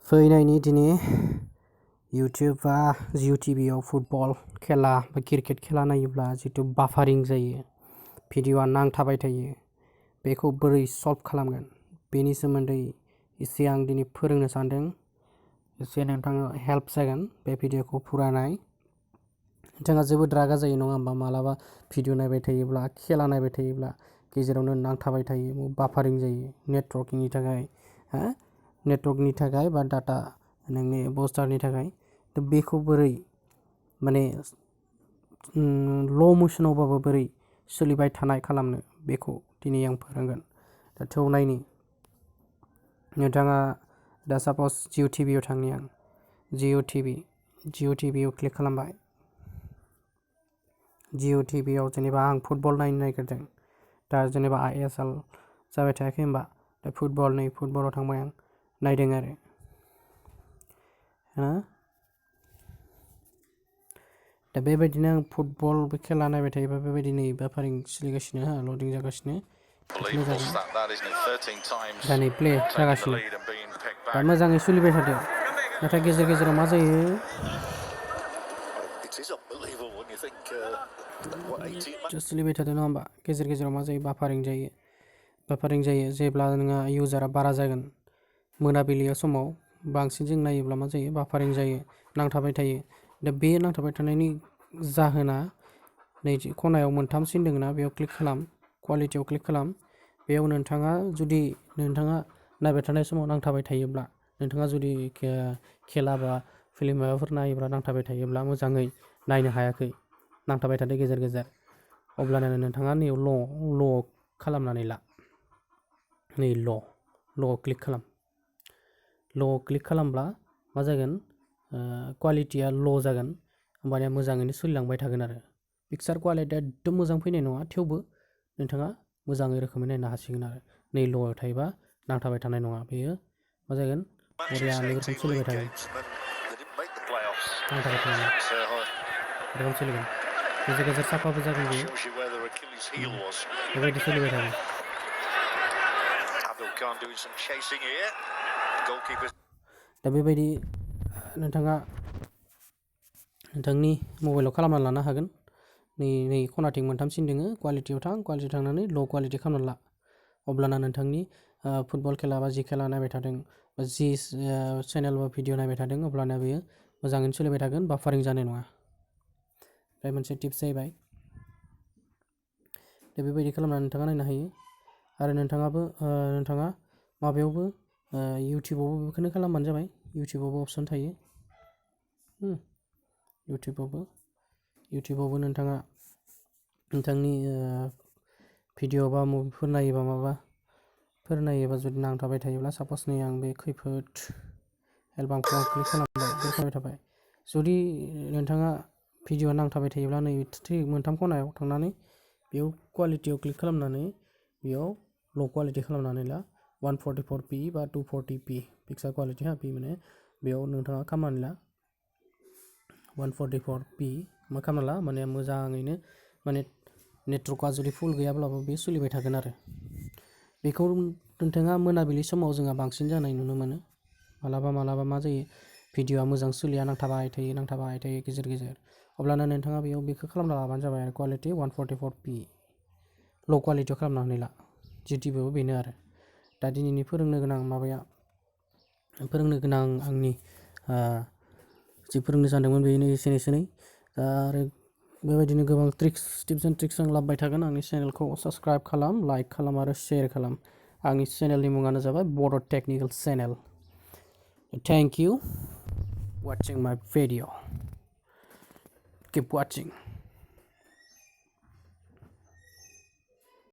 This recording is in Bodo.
फैनायनि दिनै इउटुब बा जिअ टिभिआव फुटबल खेला बा क्रिकेट खेला नायोब्ला जितु बाफारिं जायो, भिडिअ'आ नांथाबाय थायो, बेखौ बोरै सल्भ खालामगोन बेनि सोमोन्दै एसे आं दिनै फोरोंनो सानदों। एसे नोंथाङा हेल्प जागोन बे भिडिअ'खौ फुरा नाय। नोंथाङा जोबोद रागा जायो नङा होमबा? मालाबा भिडिअ' नायबाय थायोब्ला, खेला नायबाय थायोब्ला गेजेरावनो नांथाबाय थायो, बाफारिं जायो नेटवर्कनि थाखाय बा डाटा नोंनि बुस्टारनि थाखाय। थ' बेखौ बोरै माने ल' मोसनावबाबो बोरै सोलिबाय थानाय खालामनो बेखौ दिनै आं फोरोंगोन। दा थौ नायनि नोंथाङा दा साप'ज जिअ टिभिआव थांनि आं जिअ टिभिआव क्लिक खालामबाय। जिअ टिभिआव जेनेबा आं फुटबल नायनो नागिरदों, दा जेनेबा ISL जाबाय थायाखै होमबा? दा फुटबलाव थांबाय आं नायदों आरो दा बेबायदिनो आं फुटबल खेला नायबाय थायोबा बेबायदि नै बाफारिं सोलिगासिनो, लडिं जागासिनो, दा नै प्ले जागासिनो, दा मोजाङै सोलिबाय थादों। नाथाय गेजेर गेजेराव मा जायो? सोलिबाय थादों नङा होमबा? गेजेर गेजेराव मा जायो? बाफारिं जायो जेब्ला नोंहा इउजारा बारा जागोन मोनाबिलियाव समाव बांसिन जों नायोब्ला मा जायो? बाफारिं जायो, नांथाबाय थायो। दा बे नांथाबाय थानायनि जाहोना नैथि खनायाव मोनथाम सिन दङ ना, बेयाव क्लिक खालाम, कुवालिटियाव क्लिक खालाम। बेयाव नोंथाङा जुदि नायबाय थानाय समाव नांथाबाय थायोब्ला, नोंथाङा जुदि खेला बा फिल्म माबाफोर नायोब्ला नांथाबाय थायोब्ला, मोजाङै नायनो हायाखै, नांथाबाय थादों गेजेर गेजेर, अब्लानो नोंथाङा नैयाव ल' खालामनानै ला। नै ल' क्लिक खालाम। ल' क्लिक खालामब्ला मा जागोन? कुवालिटिया ल' जागोन, होमबानिया मोजाङैनो सोलिलांबाय थागोन आरो पिक्सार कुवालिटिया एकदम मोजां फैनाय नङा, थेवबो नोंथाङा मोजाङै रोखोमै नायनो हासिगोन आरो नै ल'आव थायोबा नांथाबाय थानाय नङा, बेयो मा जागोन? बरियानो रोखोम सोलिबाय थागोन, नांथाबाय थानाय नङा, रोखोम सोलिगोन, गेजेर गेजेर साफाबो जागोन, बेयो बेबायदि सोलिबाय थागोन। दा बेबायदि नोंथाङा नोंथांनि मबाइलाव खालामना लानो हागोन। नै खनाथिं मोनथाम सिन दङ, कुवालिटियाव थांनानै ल' कुवालिटि खालामना ला। अब्लाना नोंथांनि फुटबल खेला बा जि खेला नायबाय थादों बा जि चेनेल बा भिडिअ नायबाय थादों, अब्लाना बेयो मोजाङैनो सोलिबाय थागोन, बाफारिं जानाय नङा। ओमफ्राय मोनसे टिप्स जाहैबाय, दा बेबायदि खालामनानै नोंथाङा नायनो हायो। आरो नोंथाङा माबायावबो इउटुबावबो बेखौनो खालामबानो जाबाय। इउटुबावबो अपसन थायो। इउटुबावबो नोंथाङा नोंथांनि भिडिअ बा मुभिफोर नायोबा माबाफोर नायोबा जुदि नांथाबाय थायोब्ला, साप'ज नै आं बे खैफोद एलबामखौ क्लिक खालामबाय, बेरखांबाय थाबाय। जुदि नोंथाङा भिडिअ नांथाबाय थायोब्ला नै मोनथाम खनायाव थांनानै बेयाव कुवालिटियाव क्लिक खालामनानै बेयाव ल' कुवालिटि खालामनानै ला, 144p बा 240p पिक्सार कुवालिटि पि माने बेयाव नोंथाङा खालामनानै ला 144p मा खालामना ला, माने मोजाङैनो माने नेटवर्कआ जुदि फुल गैयाब्लाबो बे सोलिबाय थागोन आरो बेखौ नोंथाङा मोनाबिलि समाव जोंहा बांसिन जानाय नुनो मोनो। मालाबा मा जायो? भिडिअआ मोजां सोलिया, नांथाबाय थायो गेजेर गेजेर, अब्लानो नोंथाङा बेखौ खालामना लाबानो जाबाय आरो कुवालिटि 144p ल' कुवालिटियाव खालामनानै ला। जिटिभिआव बेनो आरो दा दिनैनि फोरोंनो गोनां आंनि जि फोरोंनो सानदोंमोन बेनो एसेनोसै। आरो बेबायदिनो गोबां टिप्स एन्ड ट्रिक्स आं लाबोबाय थागोन। आंनि चेनेलखौ साबस्क्राइब खालाम, लाइक खालाम आरो शेयार खालाम। आंनि चेनेलनि मुङानो जाबाय बड' टेक्निकेल चेनेल। थेंक इउ वाचिं माय भिडिअ, किप वाचिं।